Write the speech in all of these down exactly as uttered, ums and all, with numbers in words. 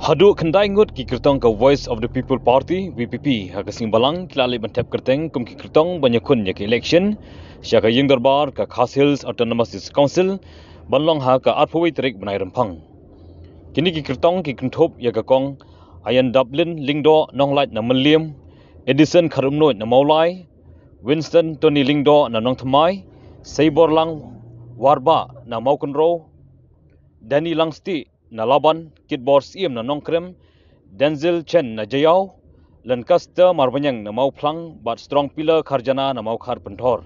Haduh khyndai ngut ki kyrtong ka Voice of the People Party, V P P, ha ka sngi Balang ki la leit ban thep kyrteng kum ki kyrtong ban ïakhun ïa ka election sha ka ïing dorbar ka Khasi Hills Autonomous District Council ban long ha ka arphew tarik bnai Rymphang. Kine ki kyrtong ki kynthup ïa ka Kong Ayan Daplin Lyngdoh Nonglait na Mylliem, Edison Kharumnuid na Mawlai, Winston Tony Lyngdoh na Nongthymmai, Seiborlang Warbah na Mawkynrew, Danny Langstieh na Laban, Kitbor Syiem na Nongkrem, Denzel Chen na Jaïaw, Lancaster Marbaniang na Mawphlang bad Strong Pillar Kharjana na Mawkhar Pynthor.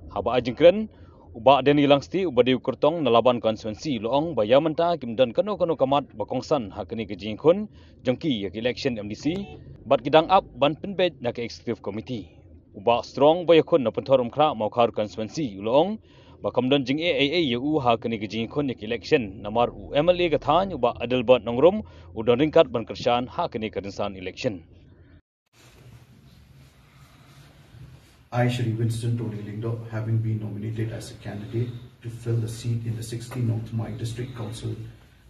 Haba ai jingkren, u Bah Danny Langstieh uba dei u kyrtong na Laban constituency u la ong ba ïa mynta kim don kano kano ka mat ba kongsan ha kane ka jingïakhun jong ki ïa ka election M D C bad ki dang ap ban pynbeit na ka executive committee. U Bah Strong ba ïakhun na Pynthor Umkhrah Mawkhar constituency u la ong ba kam don jingeh ei ei ïa u ha kane ka jingïakhun ïa ka election namar u M L A ka thaiñ u Bah Adelbert Nongrum u don ryngkat ban kyrshan ha kane ka rynsan election. I, Shri Winston Tony Lyngdoh, having been nominated as a candidate to fill the seat in the sixteen Nongthymmai District Council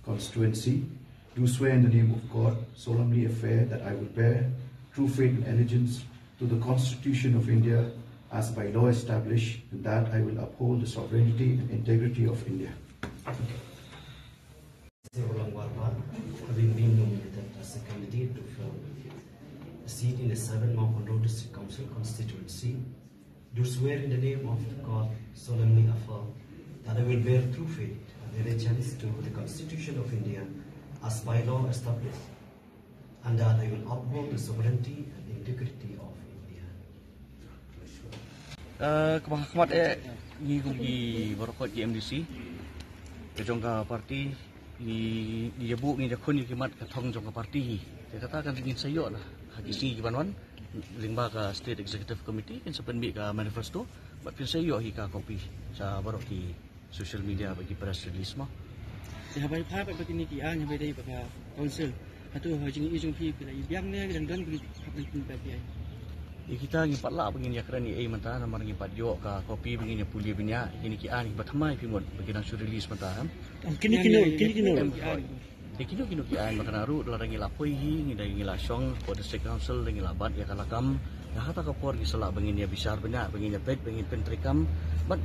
constituency, do swear in the name of God, solemnly affirm that I will bear true faith and allegiance to the Constitution of India as by law established, and that I will uphold the sovereignty and integrity of India. Seiborlang Warbah, having been nominated as a candidate to fill a seat in the seven Mawkynrew District Council constituency, do swear in the name of God, solemnly affirm that I will bear true faith and allegiance to the Constitution of India as by law established, and that I will uphold the sovereignty and integrity of India. Uh, kaba khmat eh ngi kum ki baroh ki M D C ka jong ka party ngi ngi jabu ngi jakhun ngi ki mat ka thong jong ka party hi. Te kata kan ngin sa ïoh lah ha ki sngi ki ban wan lyngba ka state executive committee kin sa pynbit ka manifesto bad kin sa ïoh hi ka copy sa baroh ki social media bad ki press release mo. Te haba pha bad kine ki aiñ haba dei bad ka council. Hato ha jingïohi jong phi phi la i biang ne ka dang don phi hap ban pynbeit phi ai. Ïa kita ngi pat lah ba ngin ïakren ïa ei mynta namar ngi pat ïoh ka copy ba ngin ïa pule bniah kine ki aiñ ba thymmai phi mut ba ki dang shu release mynta em. Kino kino kino kino. Ïa kino kino ki aiñ ba kane ruh lada ngi la poi hi ngi da ngi la shong hapoh district council da ngi la bat ïa ka lakam. Ïa kata ka por ngi sa lah ba ngin ïa bishar bniah ba ngin ïa peit ba ngin pyntreikam bad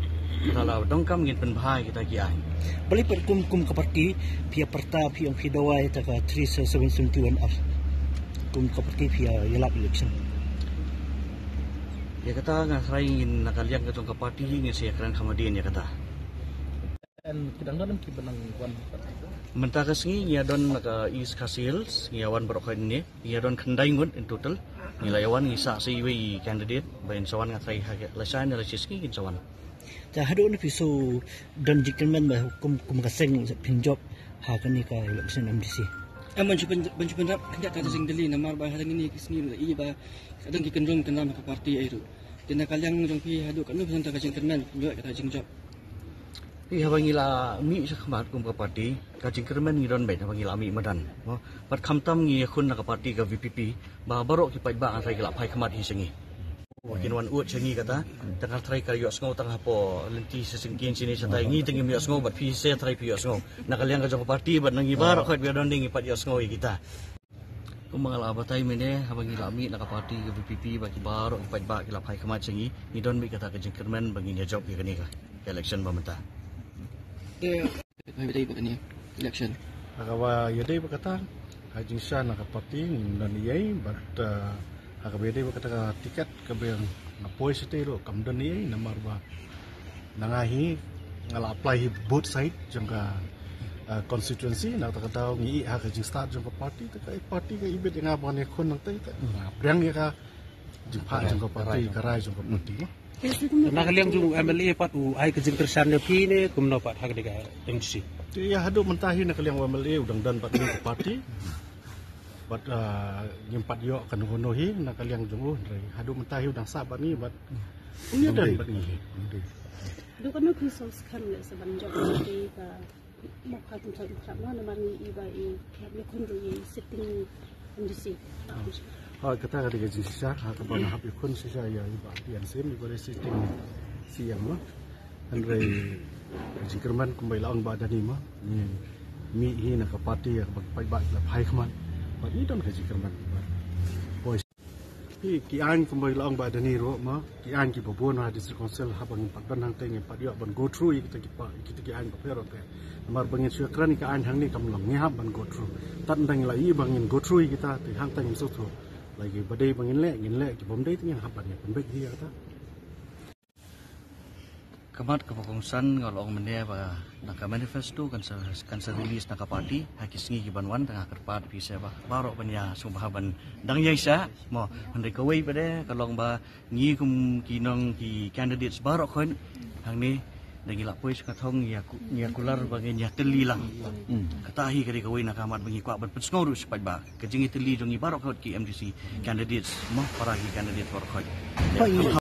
lada donkam ngin pynbha ïa kita ki aiñ. Balei pat kum kum ka party phi ïa pyrta phi ong phi dawa ïa ta ka three seven seventy one R kum ka party phi ïa ïalap election. Ïa kata nga tharai ngin na ka liang ka jong ka party ngin sa ïakren kham hadien ïa kata. Mynta ka sngi ngi ïa don na ka East Khasi Hills ngi ïa wan baroh kane ngi ïa don khyndai ngut in total. Ngi la ïa wan ngi sah sa iwei i candidate ba in sa wan nga tharai ha lashai ne lashisngi kin sa wan. Te haduh ne phi shu don jingkyrmen ba kum kum ka seng phin jop ha kane ka election M D C. Em ban shu pyn ban shu pynrap khyndiat ka jingdylli namar ba ha kine ki sngi la i ba ka don ki kyndrum kyndram ha ka party ai ruh. Te na ka liang jong phi haduh katno phi don ta ka jingkyrmen phin ïoh kata ka jingjop. Ïa haba ngi la mih shakhmat kum ka party ka jingkyrmen ngi don beit haba ngi la mih madan. Bad khamtam ngi ïakhun na ka party ka VPP ba baroh ki paidbah nga tharai ki la phai khmat hi sha ngi. Kin wan ud sha ngi kata tang nga tharai ka ïohsngew tang hapoh lynti shisien kin shane shatai ngi te ngim ïohsngew bad phi shisha tharai phi ïohsngew. Na ka liang ka jong ka party bad na ngi baroh khoit ba don ngi pat ïohsngew ïa kita. Kumba nga la batai mynne haba ngi la mih na ka party ka VPP ba ki baroh ki paidbah ki la phai khmat sha ngi, ngi don beit kata ka jingkyrmen ba ngin ïa jop ïa kane ka election ba mynta. Te haba ïadei bad kane election, ha kaba ïadei bad kata ka jingshisha na ka party ngim don eiei bad ha kaba ïadei bad kata ka tiket kaba nga poi shatei ruh kam don eiei namar ba na nga hi nga la apply hi both side jong ka constituency. Na kata ka daw ngi ïohi ha ka jingstad jong ka party te ka party ka ibit ïa nga ba ngi khun nangtei te nga pdiang ïa ka jingphah jong ka party, ka rai jong ka party. Na ka liang jong u MLA pat u ai ka jingkyrshan ïa phi ne kumno pat ha ka dei ka MDC? Te ïa haduh mynta hi na ka liang u MLA u dang don bad ngi ka party. Bad ngim pat ïoh kano kano hi na ka liang jong u hynrei haduh mynta hi u dang sah bad ngi bad u dang don bad ngi hi. Haduh kano phi sngewskhem leh sa ban jop ïa ka Mawkha Pynthor Umkhrah namar ngi i ba i hap ïakhun ruh ïa i sitting MDC. Hooid, kata ka dei ka jingshisha ha kaba nga hap ïakhun shisha ïa i Bah T N Syiem i ba dei sitting CM mo. Hynrei ka jingkyrmen kumba i la ong Bah Danny mo, ngi Mih hi na ka party ïa kaba paidbah ki la phai khmat. Bad ngi don ka jingkyrmen. Poi. Hi ki aiñ kumba la ong Bah Dani ruh mo, ki aiñ kiba bun ha District Council haba ngin pat don hangta ngin pat ïoh ban go through ïa kita ki pa, kita ki aiñ bapher bapher. Namar ba ngin shu kren ïa ka aiñ hangne kam long, ngi hap ban go through. Tad ynda ngi la ïoh ba ngin go through ïa kita, te hangta ngin sngewthuh. Lada kiba dei ba ngin leh, ngin leh, kibym dei te ngin hap ban ïa pynbeit hi ïa kata. Ka mat kaba kongsan nga la ong mynne ba na ka manifesto kan sa, kan sa release na ka party ha ki sngi ki ban wan. Tang ha ka kyrpad phi sa ba baroh ban ïa sngewbha ban dang ïa sa mo. Hynrei kawei pat de ka long ba ngi kum ki nong ki candidates baroh khoit hangne da ngi la poi sha ka thong ïa ku-, ïa kular ba ngin ïa tylli lang. Kata hi ka dei kawei na ka mat ba ngi kwah ban pynsngew ruh sha paidbah. Ka jingïatylli jong ngi baroh khoit ki M D C candidates mo, para ki candidates baroh khoit.